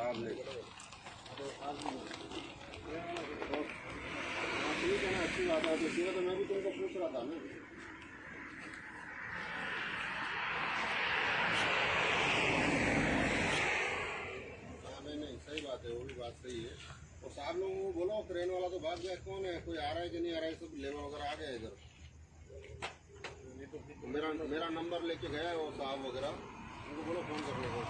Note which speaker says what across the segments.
Speaker 1: हाँ ठीक है ना, अच्छी बात है। तो इसीलिए तो मैं भी तुमको पूछ रहा था ना। हाँ नहीं नहीं, सही बात है, वो भी बात सही है। और साहब लोगों को बोलो, क्रेन वाला तो भाग गया, कौन है, कोई आ रहा है कि नहीं आ रहा है? सब लेबर वगैरह आ गया इधर। तो मेरा मेरा नंबर लेके गया है वो साहब वगैरह, उनको बोलो फोन करने को।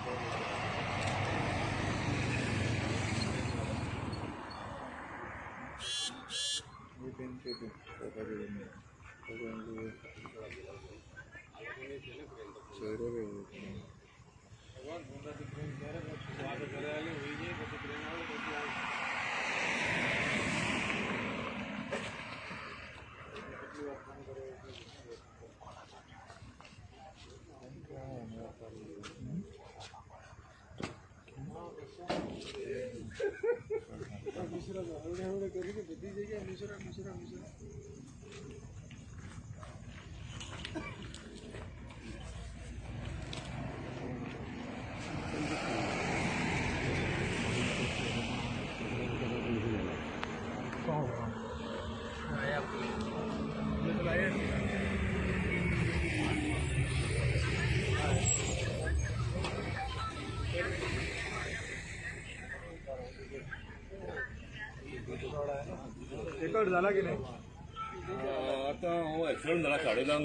Speaker 2: रेकॉर्ड झाला की नाही?
Speaker 3: आता हो एक्सिडंट झाला 10:30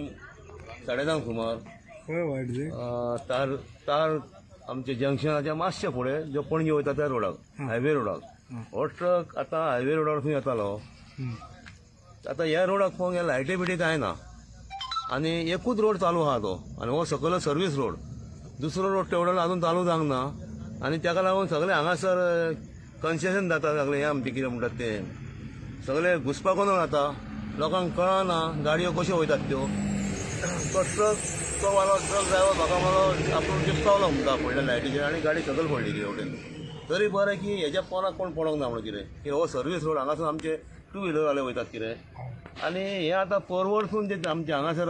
Speaker 3: 10:30 सुमार.
Speaker 2: खंय वायट जे
Speaker 3: तार तार आमच्या जंक्शनाच्या मातशें फुडें जो पणजे वयता त्या रोडाक, हायवे रोडाक हो ट्रक आतां हायवे रोडार येतालो. आतां ह्या रोडाक पळोवंक गेल्यार लायटी बिटी कांय ना आनी एकूच रोड चालू आहा तो, आनी हो सकयल सर्वीस रोड, दुसरो रोड तेवढो अजून चालू जावंक ना. आनी ताका लागून सगळे हांगासर कन्सेशन जाता सगळें. हें आमचें कितें म्हणटात तें सगळे घुसपागोंदळ जाता, लोकांक कळना गाडयो कश्यो वयतात त्यो. तो ट्रक तो वालो ट्रक ड्रायव्हर म्हाका मारो आपूण चिपकावलो म्हणटा फुडल्या लायटीचेर आनी गाडी सकयल पडली ती वटेन. तरी बरें की हेज्या पोराक कोण पडोंक ना म्हणून कितें की हो सर्वीस रोड, हांगासून आमचे टू व्हिलरवाले वयतात कितें. आनी हें आतां परवडसून ते आमचे हांगासर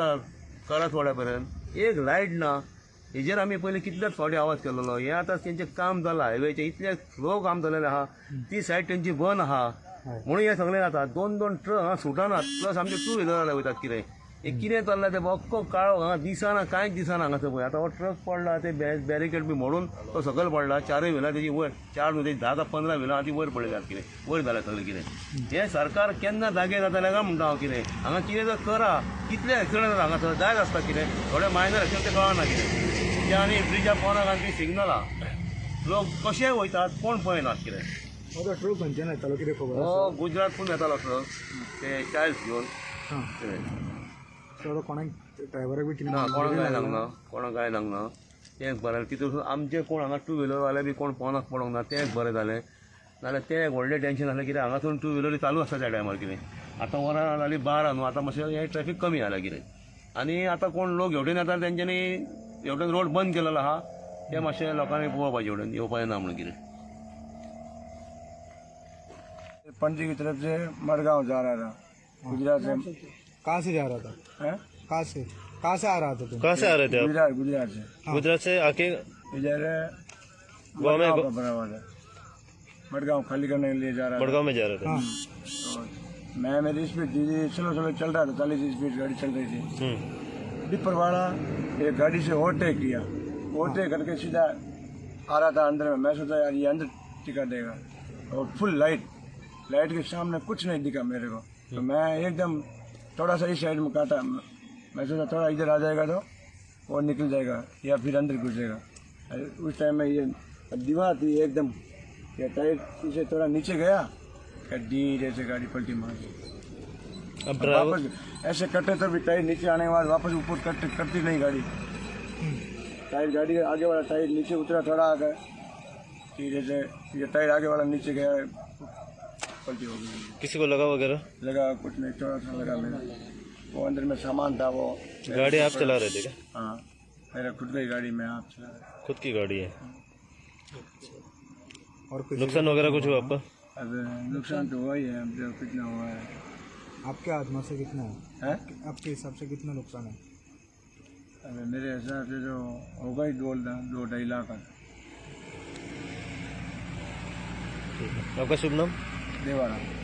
Speaker 3: करासवाड्या पर्यंत एक लायट ना. हेजेर आमी पयलीं कितलेच फावटी आवाज केलेलो. हें आतां तेंचें काम जालां हायवेचें, इतलें स्लो काम जालेलें आहा, ती सायड तेंची बंद आहा म्हणून हें सगळें जाता. दोन दोन ट्रक हांगा सुटनात, प्लस आमचे टू व्हिलरवाले वयतात कितें. हें कितें चल्लां तें अख्खो काळो हांगा दिसना, कांयच दिसना हांगासर पळय. आतां हो ट्रक पडला ते बॅरिकेड बी मोडून तो सकयल पडला. चारूय व्हिलां तेजी वयर, चार न्हू तेजी 10 ते 15 व्हिलां ती वयर पडली कितें, वयर जाल्या सगळें कितें. हें सरकार केन्ना जागे जातलें काय म्हणटा हांव कितें. हांगा कितें तर करा, कितले एक्सिडंट जाता हांगासर जायत आसता कितें, थोडे मायनर एक्सिडंट ते कळना कितें. ते आनी ब्रिजा पोराक आनी ती सिग्नलां लोक कशे वयतात कोण पळयनात कितें.
Speaker 2: तो ट्रक खंयच्यान येतालो कितें खबर
Speaker 3: हो
Speaker 2: आसा?
Speaker 3: गुजरातसून येतालो ट्रक ते टायल्स घेवन
Speaker 2: हां
Speaker 3: कितें.
Speaker 2: सो कोणाक ड्रायव्हराक बी कितें
Speaker 3: ना, कोणाक कांय सांगना, कोणाक कांय सांगना. तें एक बरें तितून आमचे कोण हांगा टू व्हिलरवाले बी कोण पोनाक पडोंक ना, तें एक बरें जालें. नाल्यार तें एक व्हडलें टेंशन आसलें कित्याक हांगासून टू व्हिलरी चालू आसता त्या टायमार कितें. आतां वरां जालीं 12 न्हू, आतां मातशें हें ट्रॅफीक कमी जालां कितें. आनी आतां कोण लोक हेवटेन येता तेंच्यांनी हेवटेन रोड बंद केलेलो आहा, तें मातशें लोकांनी पळोवपाचें हेवटेन येवपाचें ना म्हणून कितें.
Speaker 4: पणजी की तरफ से मडगांव जा रहा था, गुजरात से।
Speaker 2: कहाँ से जा रहा था?
Speaker 4: हैं?
Speaker 2: कहाँ से आ रहा था तुम?
Speaker 5: कहाँ से आ रहे थे आप?
Speaker 4: गुजरात, गुजरात से।
Speaker 5: गुजरात से आके
Speaker 4: इधर
Speaker 5: गोवा में
Speaker 4: मडगांव का बना हुआ था, मडगांव खाली करने के लिए जा रहा था।
Speaker 5: मडगांव में जा रहे थे?
Speaker 2: हाँ।
Speaker 4: तो मैं मेरी स्पीड धीरे स्लो स्लो चल रहा था, 40 स्पीड गाड़ी चल रही थी। डिपर वाला एक गाड़ी से ओवरटेक किया, ओवरटेक करके सीधा आ रहा था अंदर में। मैं सोचा यार ये अंदर टिका देगा, और फुल लाइट, लाइट के सामने कुछ नहीं दिखा मेरे को। तो मैं एकदम थोड़ा सा इस साइड में काटा, मैं सोचा थोड़ा इधर आ जाएगा तो वो निकल जाएगा या फिर अंदर घुसेगा। अरे उस टाइम में ये दीवार थी एकदम, ये टायर पीछे थोड़ा नीचे गया, फिर धीरे से गाड़ी पलटी मार दी।
Speaker 5: अब ड्राइवर
Speaker 4: वापस ऐसे कटे तो भी टायर नीचे आने के बाद वापस ऊपर कट करती नहीं गाड़ी। टायर गाड़ी के आगे वाला टायर नीचे उतरा थोड़ा आगे, धीरे से ये टायर आगे वाला नीचे गया, पलटी हो गई।
Speaker 5: किसी को लगा वगैरह?
Speaker 4: लगा कुछ नहीं, थोड़ा सा लगा मेरा, वो अंदर में सामान था वो।
Speaker 5: गाड़ी आप चला रहे थे क्या?
Speaker 4: हाँ, मेरा खुद की गाड़ी में आप चला रहे।
Speaker 5: खुद की गाड़ी है।
Speaker 2: और कुछ
Speaker 5: नुकसान वगैरह कुछ हुआ आपका?
Speaker 4: अब नुकसान तो हुआ ही है, अब जो कितना हुआ है।
Speaker 2: आपके आत्मा से कितना है?
Speaker 4: हैं?
Speaker 2: आपके हिसाब से कितना नुकसान है?
Speaker 4: अब मेरे हिसाब से तो होगा ही 2 2.5 लाख का।
Speaker 5: ठीक है। आपका शुभ नाम?
Speaker 4: देवाराम।